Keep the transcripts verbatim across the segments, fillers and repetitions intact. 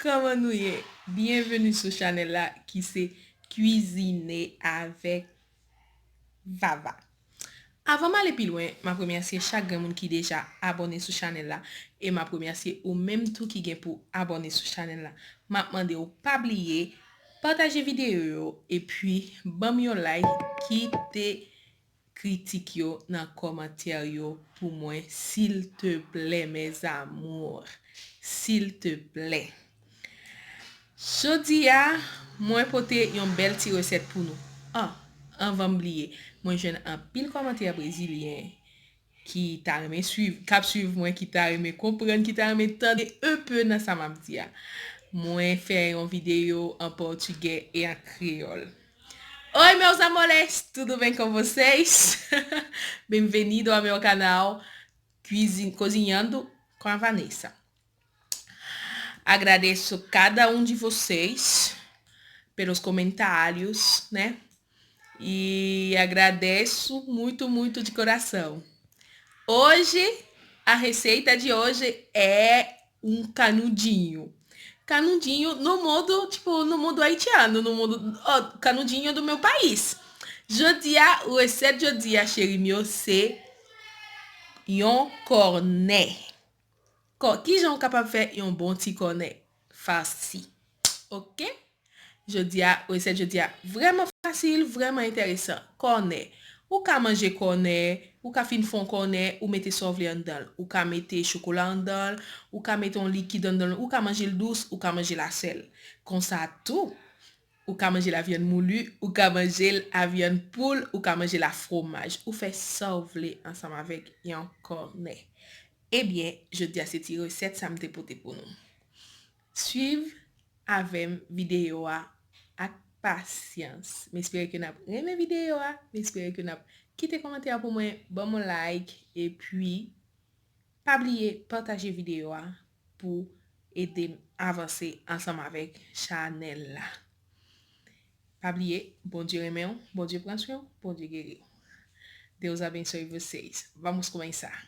Kòman nou ye? Byenveni sou chanèl la ki se Kwizine avèk Vava. Avan m ale pi lwen, m ap remèsye chak grenn moun ki deja abòne sou chanèl la e m ap remèsye ou menm tou ki gen pou abòne sou chanèl la. M ap mande w pa bliye pataje videyo yo epi ban m yon like, kite kritik yo nan kòmantè yo pou mwen, silteplè, mes amours. Silteplè. Jodi a, mwen pote yon bèl ti resèt pou nou. Ah, anvan m bliye, mwen jwenn anpil kòmantè brezilyen ki ta renmen swiv, k ap swiv mwen, ki ta renmen konprann, ki ta renmen tande un peu nan sa m ap di a. Mwen fè yon videyo an pòtigè e an kreyòl. Oi, meus amores, tudo bem com vocês? Bem-vindo ao meu canal Cuisine, Cozinhando com a Vanessa. Agradeço cada um de vocês pelos comentários, né? E agradeço muito, muito de coração. Hoje, a receita de hoje é um canudinho. Canudinho no modo, tipo, no modo haitiano, no modo, ó, canudinho do meu país. Jodi a, resèt jodi a, cheri m yo, se yon kònè. Kò, kijan w kapab fè yon bon ti kònè fasi? Oke? Jodi a, resèt jodi a vrèman fasil, vrèman enteresan. Kònè. Ou ka manje kònè, ou ka fin fè yon kònè, ou mete sa w vle anndan l. Ou ka mete chokola anndan l, ou ka mete yon likid anndan l, ou ka manje l dous, ou ka manje l a sèl. Konsa tou, ou ka manje l a vyann mouli, ou ka manje l a vyann poul, ou ka manje l a fwomaj. Ou fè sa w vle ansanm avèk yon kònè. Ebyen, jodi a se ti resèt sa m te pote pou nou. Swiv avè m videyo a ak pasyans. M espere ke n ap renmen videyo a. M espere ke n ap kite kòmantè a pou mwen, ban m yon like, epi pa bliye pataje videyo a pou ede m avanse ansanm avèk chanèl la. Pa bliye, Bondye renmen w, Bondye pran swen w, Bondye geri w. Deus abençoe vocês. Vamos começar.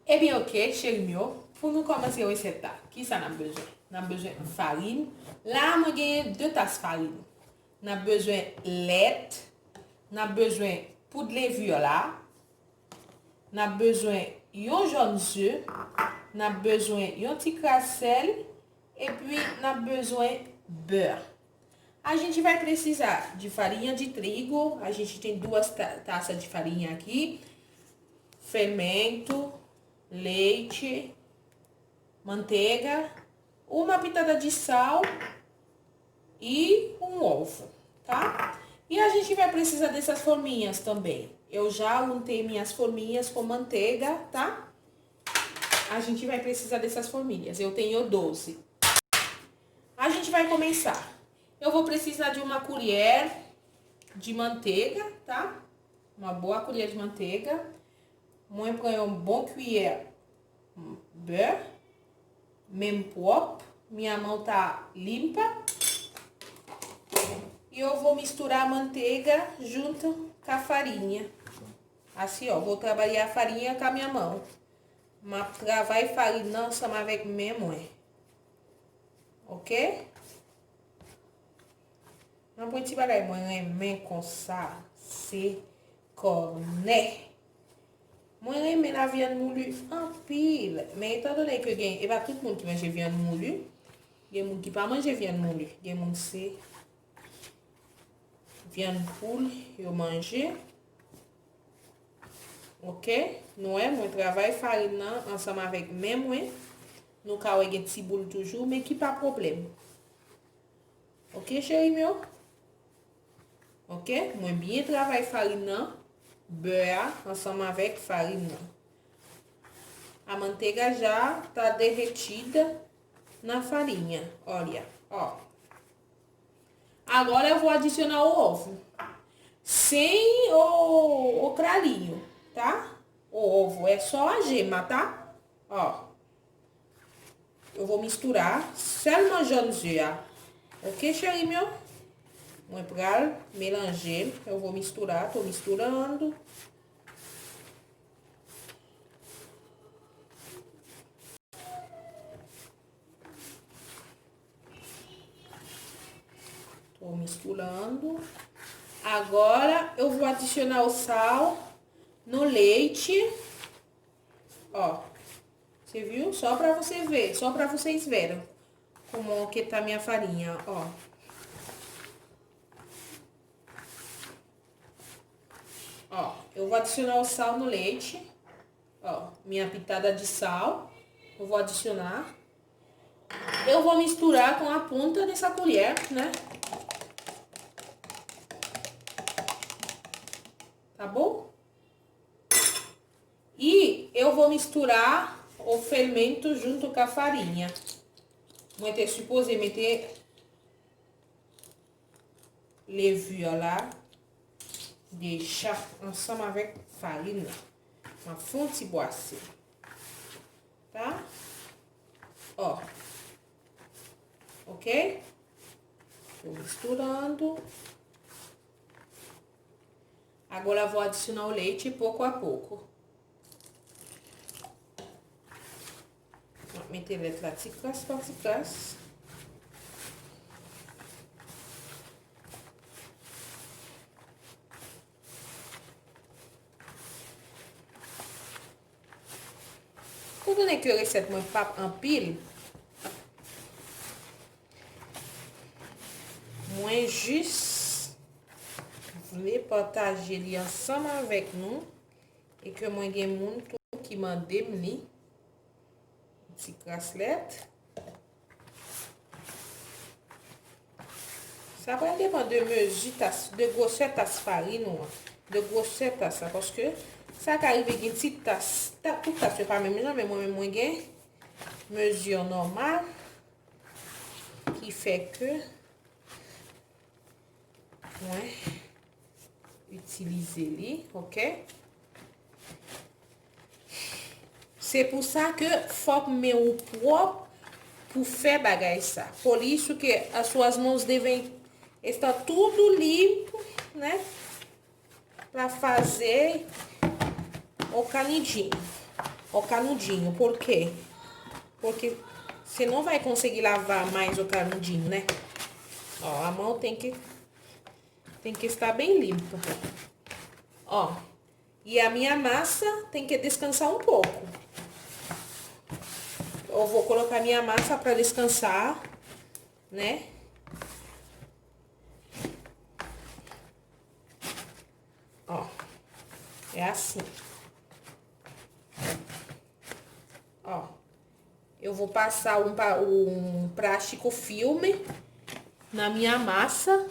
Ebyen, oke, cheri m yo, pou nou kòmanse resèt la, kisa n ap bezwen? N ap bezwen farin. La a, mwen genyen de tas farin. N ap bezwen lèt. N ap bezwen poud levure la. N ap bezwen yon jòn ze. N ap bezwen yon ti kras sèl. Epi, n ap bezwen bè. A gente vai precisar de farinha de trigo, a gente tem duas ta- taças de farinha aqui, fermento, leite, manteiga, uma pitada de sal e um ovo, tá? E a gente vai precisar dessas forminhas também. Eu já untei minhas forminhas com manteiga, tá? A gente vai precisar dessas forminhas. Eu tenho doze. A gente vai começar. Eu vou precisar de uma colher de manteiga, tá? Uma boa colher de manteiga. Mwen pran yon bon kiyè bè, menm pwòp, minha mão tá limpa. E eu vou misturar a manteiga junto com a farinha. Assim, ó, vou trabalhar a farinha com a minha mão. M ap travay farin nan ansanm avèk men mwen. Oke? Nan pwen ti bagay mwen renmen konsa, se kònè. Mwen renmen lavyann mouli anpil, men etandone ke gen, e pa tout moun ki manje vyann mouli, gen moun ki pa manje vyann mouli, gen moun se vyann poul yo manje. Oke, nou wè, mwen travay farin nan ansanm avèk men mwen. Nou ka wè gen ti boul toujou, men ki pa pwoblèm. Oke, cheri m yo? Oke, mwen byen travay farin nan, bè a, ansanm avèk farin nan. A manteiga já tá derretida na farinha. Olha, ó. Agora eu vou adicionar o ovo. Sem o, o cralhinho, tá? O ovo, é só a gema, tá? Ó. Eu vou misturar sèlman jòn ze a. Oke, cheri m yo? Mwen pral melanje l. Eu vou misturar, tô misturando. Estou misturando. Agora eu vou adicionar o sal no leite. Ó, você viu? Só para você ver, só para vocês verem como que tá minha farinha, ó. Ó, eu vou adicionar o sal no leite. Ó, minha pitada de sal. Eu vou adicionar. Eu vou misturar com a ponta dessa colher, né? Tá bom? E eu vou misturar o fermento junto com a farinha. Mwen te sipoze mete levure la deja ansanm avèk farin nan. M ap fè yon ti bwase. Tá? Ó. Ok? Tô misturando. Agora vou adicionar o leite pouco a pouco. M ap mete lèt la ti kras pa ti kras. Etan done ke resèt mwen p ap anpil, mwen jis vle pataje li ansanm avèk nou e ke mwen gen moun tou ki mande m li. Ti kras lèt. Sa pral depann de mezi tas, de gwosè tas farin ou an. De gwosè tas la, paske sa ka rive gen ti tas, ta, tout tas yo pa menm jan, men mwen menm mwen gen mezi nòmal ki fè ke mwen itilize li, ok? Se pou sa ke fòk men ou pwòp pou fè bagay sa. Por isso que as suas mãos devem estar tudo limpo, né? Pra fazer o canudinho. O canudinho, por quê? Porque você não vai conseguir lavar mais o canudinho, né? Ó, a mão tem que, tem que estar bem limpa. Ó, e a minha massa tem que descansar um pouco. Eu vou colocar minha massa para descansar, né? Ó, é assim. Ó, eu vou passar um, pa- um plástico filme na minha massa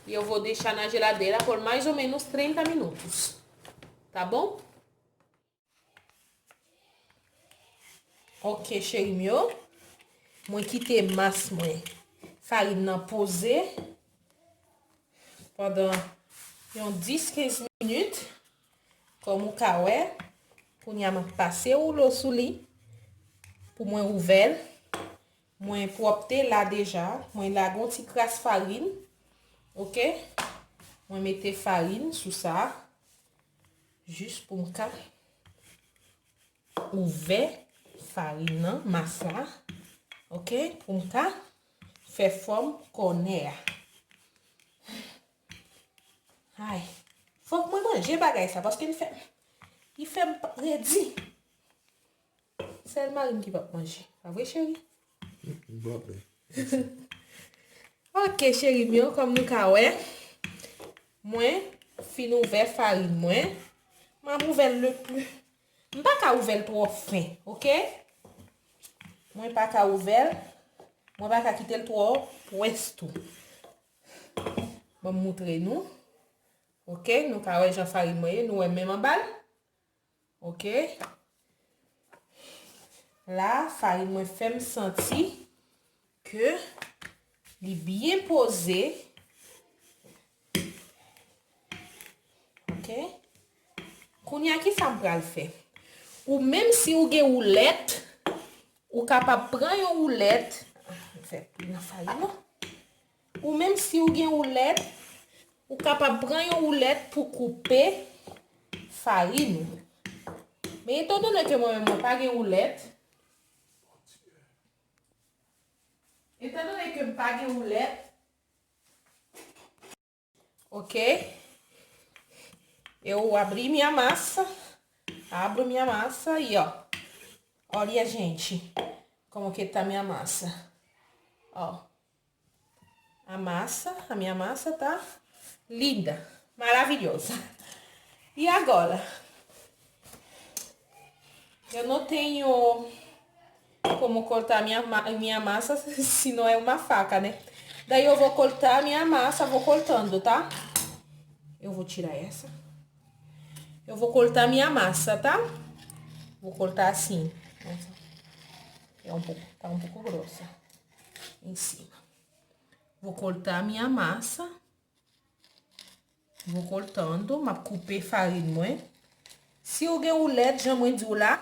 e eu vou deixar na geladeira por mais ou menos trinta minutos, tá bom? Ok, cheri m yo. Mwen kite mas mwen, farin nan poze pandan yon dis kenz minit. Kòm ou ka wè, kounye a m ap pase woulo sou li pou mwen ouvè l. Mwen pwòpte la deja. Mwen lage yon ti kras farin. Ok? Mwen mete farin sou sa. Jis pou m ka ouvè farin nan, mas la. Ok? Pou m ka fè fòm kònè a. Ay. Fòk mwen manje bagay sa, paske li fè, li fè m pa- redi. Sèl mari m ki p ap manje. Pa vre, cheri? M p ap. Ok, cheri m yo, kòm nou ka wè, mwen fin ouvè farin mwen. M ap ouvè l le pli. M pa ka ouvè l twò fen, ok? Mwen pa ka ouvè l. Mwen pa ka kite l twò pwès tou. Ban m moutre nou. Ok, nou ka wè jan farin mwen ye, nou wè menm anba l. Ok. La, farin mwen fè m santi ke li byen poze. Ok. Kounye a, ki sa m pral fè? Ou menm si ou gen woulèt, ou kapab pran yon woulèt. Fè pli nan farin non. Ou menm si ou gen woulèt, ou kapab pran yon woulèt pou koupe farin ou. Men etandone ke mwen menm mwen pa gen woulèt, etandone ke m pa gen woulèt, Ok? Eu abri minha massa. Abro minha massa e ó. Olha, gente, como que tá minha massa. Ó. A massa, a minha massa tá linda, maravilhosa. E agora? Eu não tenho como cortar minha, ma- minha massa se não é uma faca, né? Daí eu vou cortar minha massa, vou cortando, tá? Eu vou tirar essa. Eu vou cortar minha massa, tá? Vou cortar assim. Essa é um pouco, tá um pouco grossa em cima. Vou cortar minha massa. Vou cortando, m ap koupe farin mwen. Si w gen woulèt, jan mwen di w la,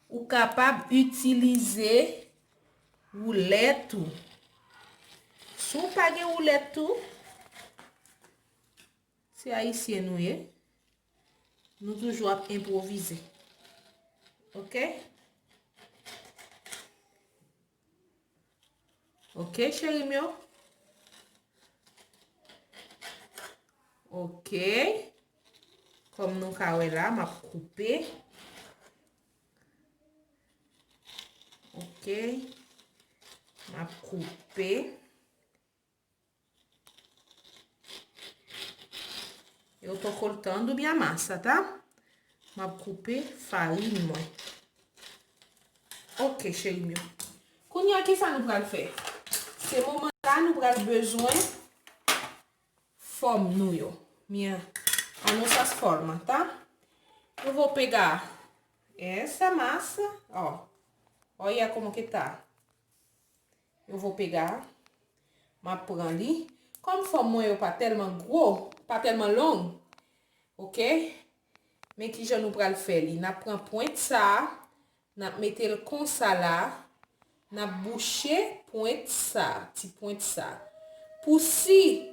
ou kapab itilize woulèt ou. Si w pa gen woulèt tou, se ayisyen nou ye. Nou toujou ap enpwovize. Ok? Ok, cheri m yo? Ok. Kòm nou ka wè la, m ap koupe. Ok. M ap koupe. Eu tô cortando minha massa, tá? M ap koupe farin mwen. Ok, cheri m yo. Kounye a, kisa nou pral fè? Se moman la nou pral bezwen fòm nou yo. Minha, a nossas formas, tá? Eu vou pegar essa massa, ó. Olha como que tá. Eu vou pegar. M ap pran li. Kòm fòm mwen yo pa tèlman gwo, pa tèlman long, ok? Men kijan nou pral fè li? N ap pran pwent sa a, n ap mete l konsa la, n ap bouche pwent sa, ti pwent sa. Pou si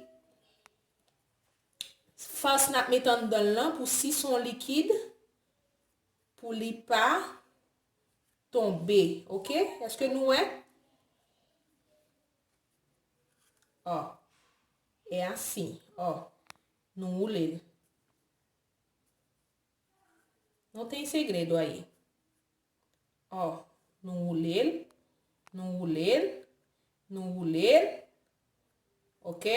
fas n ap mete anndan l lan, pou si se yon likid, pou li pa tonbe, ok? Èske nou wè? Ó, é assim, ó. Nou woule l. Não tem segredo aí. Ó, nou woule l, nou woule l, nou woule l. Ok?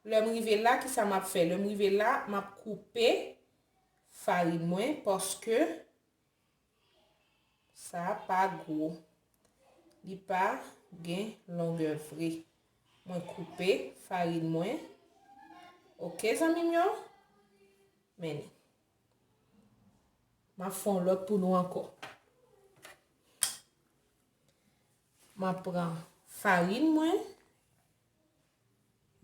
Lè m rive la, kisa m ap fè? Lè m rive la, m ap koupe farin mwen paske sa pa gwo. Li pa gen longè vre. Mwen koupe farin mwen. Ok, zanmi m yo? Men li. M ap fè yon lòt pou nou ankò. M ap pran farin mwen.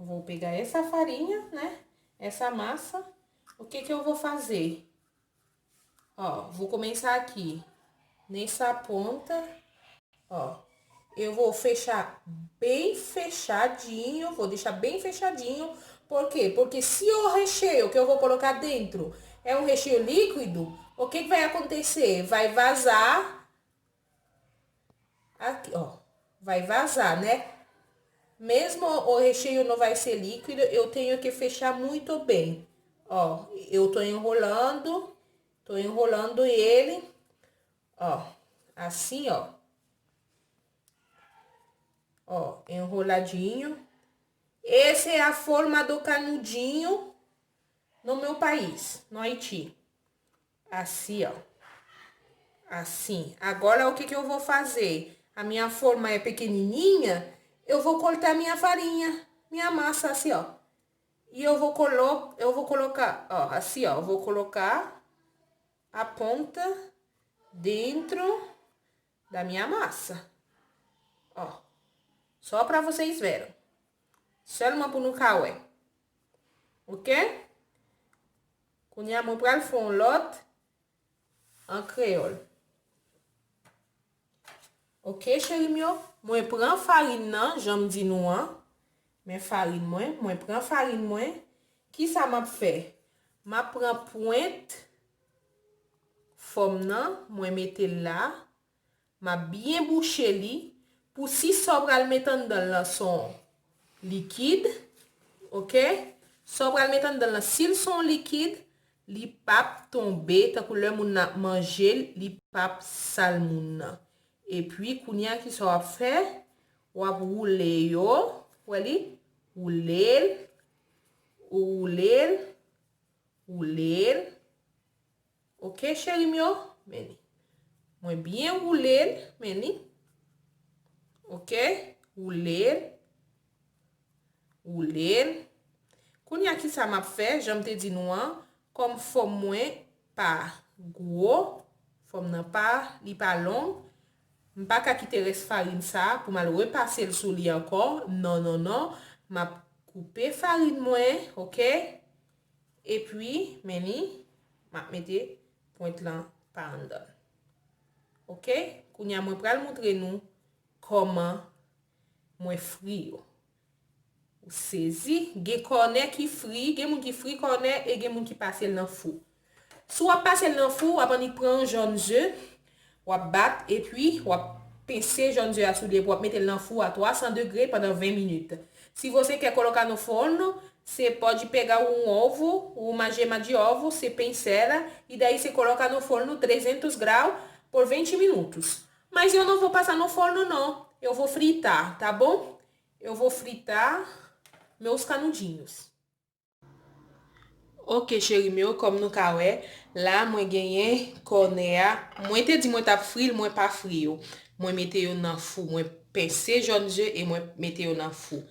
Vou pegar essa farinha, né? Essa massa. O que que eu vou fazer? Ó, vou começar aqui. Nessa ponta. Ó, eu vou fechar bem fechadinho, vou deixar bem fechadinho. Por quê? Porque se o recheio que eu vou colocar dentro é um recheio líquido, o que que vai acontecer? Vai vazar aqui, ó. Vai vazar, né? Mesmo o recheio não vai ser líquido, eu tenho que fechar muito bem. Ó, eu tô enrolando, tô enrolando ele. Ó, assim, ó. Ó, enroladinho. Essa é a forma do canudinho no meu país, no Haiti. Assim, ó. Assim. Agora, o que que eu vou fazer? A minha forma é pequenininha, eu vou cortar minha farinha, minha massa, assim, ó. E eu vou colo-, eu vou colocar, ó, assim, ó, eu vou colocar a ponta dentro da minha massa. Ó. Só pra vocês verem. Sèlman pou nou ka wè. Ok? Kounye a mwen pral fè yon lòt an kreyòl. Ok, cheri m yo? Mwen pran farin nan, jan m di nou an. Men farin mwen, mwen pran farin mwen. Kisa m ap fè? M ap pran pwent fòm nan, mwen mete l la. M ap byen bouche li pou si sa w pral met anndan l lan se yon likid, Ok? Sa w pral met anndan l lan, si l se yon likid, li p ap tonbe, tankou lè moun nan ap manje l, li p ap sal moun nan. Epi, kounye a, kisa w ap fè? W ap woule yo. Wè li? Woule l. Ou woule l. Woule l. Ok, cheri m yo? Men li. Mwen byen woule l. Men li. Ok? Woule l. Woule l. Kounye a, kisa m ap fè? Jan m te di nou an, kòm fòm mwen pa gwo, fòm nan pa, li pa long, m pa ka kite rès farin sa a pou m al repase l sou li ankò. Non, non, non. M ap koupe farin mwen, ok? Epi, men li, m ap mete pwent lan pa anndan. Ok? Kounye a, mwen pral montre nou kòman mwen fri yo. Ou sezi? Gen kònè ki fri, gen moun ki fri kònè e gen moun ki pase l nan fou. Si w ap pase l nan fou, w ap annik pran yon jòn ze, w ap bat, epi w ap pense jòn ze a sou li, epi w ap mete l nan fou a twa san degre pandan ven minit. Se você quer colocar no forno, você pode pegar um ovo, uma gema de ovo, você pincela, e daí você coloca no forno trezentos graus por vinte minutos. Mas eu não vou passar no forno, não. Eu vou fritar, tá bom? Eu vou fritar meus canudinhos. Ok, cheri m yo, kòm nou ka wè, la mwen genyen kònè a. Mwen te di mwen t ap fri l, mwen pa fri yo. Mwen mete yo nan fou. Mwen pense jòn ze e mwen mete yo nan fou.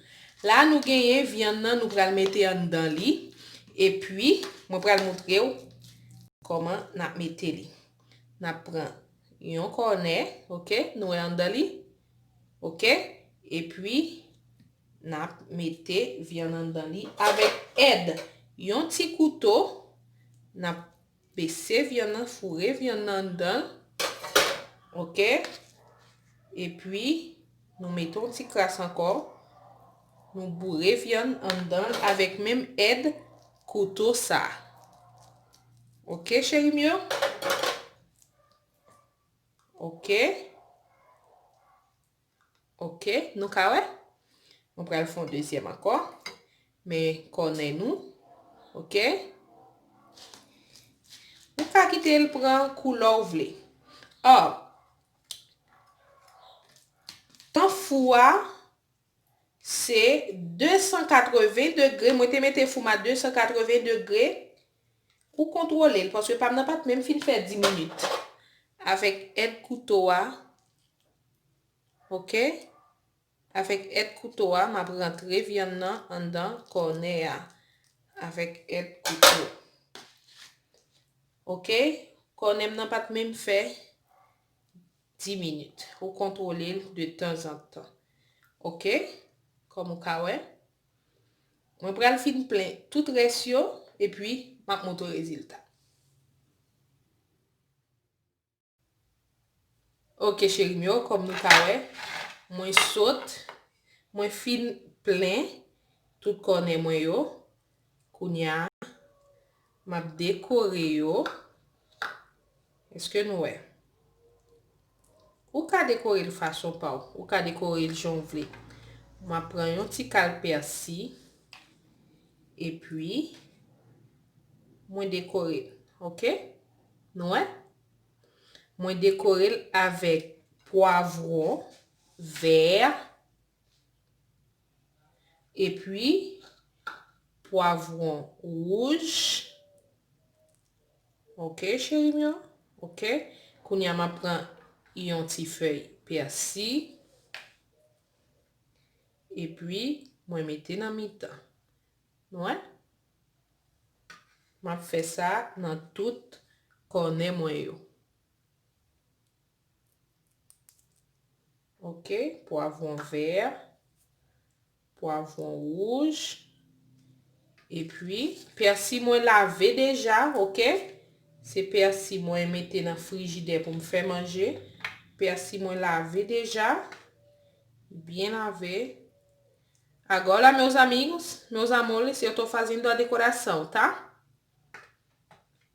La nou genyen vyann nan, nou pral mete anndan li. Epi, mwen pral montre w kòman n ap mete li. N ap pran yon kònè, ok, nou wè anndan li, ok, epi n ap mete vyann anndan li avèk èd yon ti kouto, n ap bese vyann nan, foure vyann nan anndan, ok, epi nou mete yon ti kras ankò, nou boure vyann anndan avèk menm èd kouto sa. Ok, cheri m yo? Ok. Ok, nou ka wè? Mwen pral fè yon dezyèm ankò. Men kònè nou. Ok? Ou ka kite l pran koulè w vle. Ò, tan fou a, se de san katreven degre. Mwen te mete fou m a de san katreven degre. Ou kontwole l, paske pa m nan pa t menm fin fè dis minit. Avèk èd kouto a, ok? Avèk èd kouto a, m ap rantre vyann nan anndan kònè a. Avèk èd kouto. Ok? Kònè m nan pa t menm fè dis minit. Ou kontwole l de tanzantan. Ok? Kòm ou ka wè. Mwen pral fin plen tout rès yo, epi m ap montre w rezilta. Ok, cheri m yo, kòm nou ka wè, mwen sot, mwen fin plen tout kònè mwen yo. Kounye a, m ap dekore yo. Èske nou wè? Ou ka dekore l fason pa w. Ou ka dekore l jan w vle. M ap pran yon ti kal pèsi. Epi, mwen dekore l. Ok? Nou wè? Mwen dekore l avèk pwavwon vè. Epi, pwavwon wouj. Ok, cheri m yo. Ok. Kounye a, m ap pran yon ti fèy pèsi. Epi, mwen mete nan mitan. Nou wè? M ap fè sa nan tout kònè mwen yo. Ok, pwavwon vè, pwavwon wouj, epi pèsi mwen lave deja, ok? Se pèsi mwen mete nan frijidè pou m fè manje. Pèsi mwen lave deja, byen lave. Agora, meus amigos, meus amores, eu tô fazendo a decoração, tá?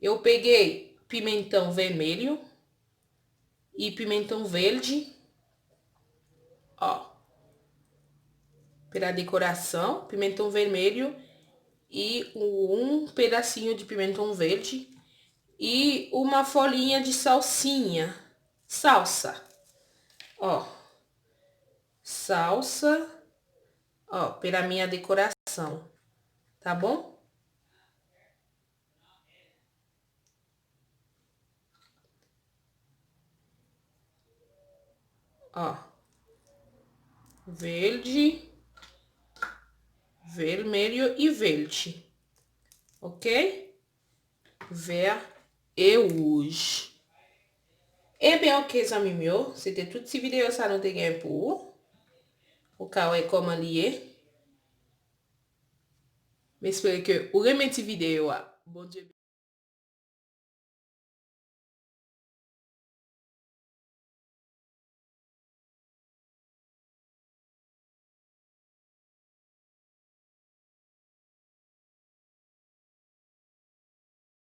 Eu peguei pimentão vermelho e pimentão verde, ó, pela decoração, pimentão vermelho e um pedacinho de pimentão verde e uma folhinha de salsinha, salsa. Ó, salsa, ó, pela minha decoração, tá bom? Ó. Verde, vermelho e verde. Ok? Vert e rouge. Ebyen, ok, zanmi m yo. Se te tout ti videyo sa nou te gen pou ou. Ou ka wè kòman li ye. M espere ke ou renmen ti videyo a. Bondye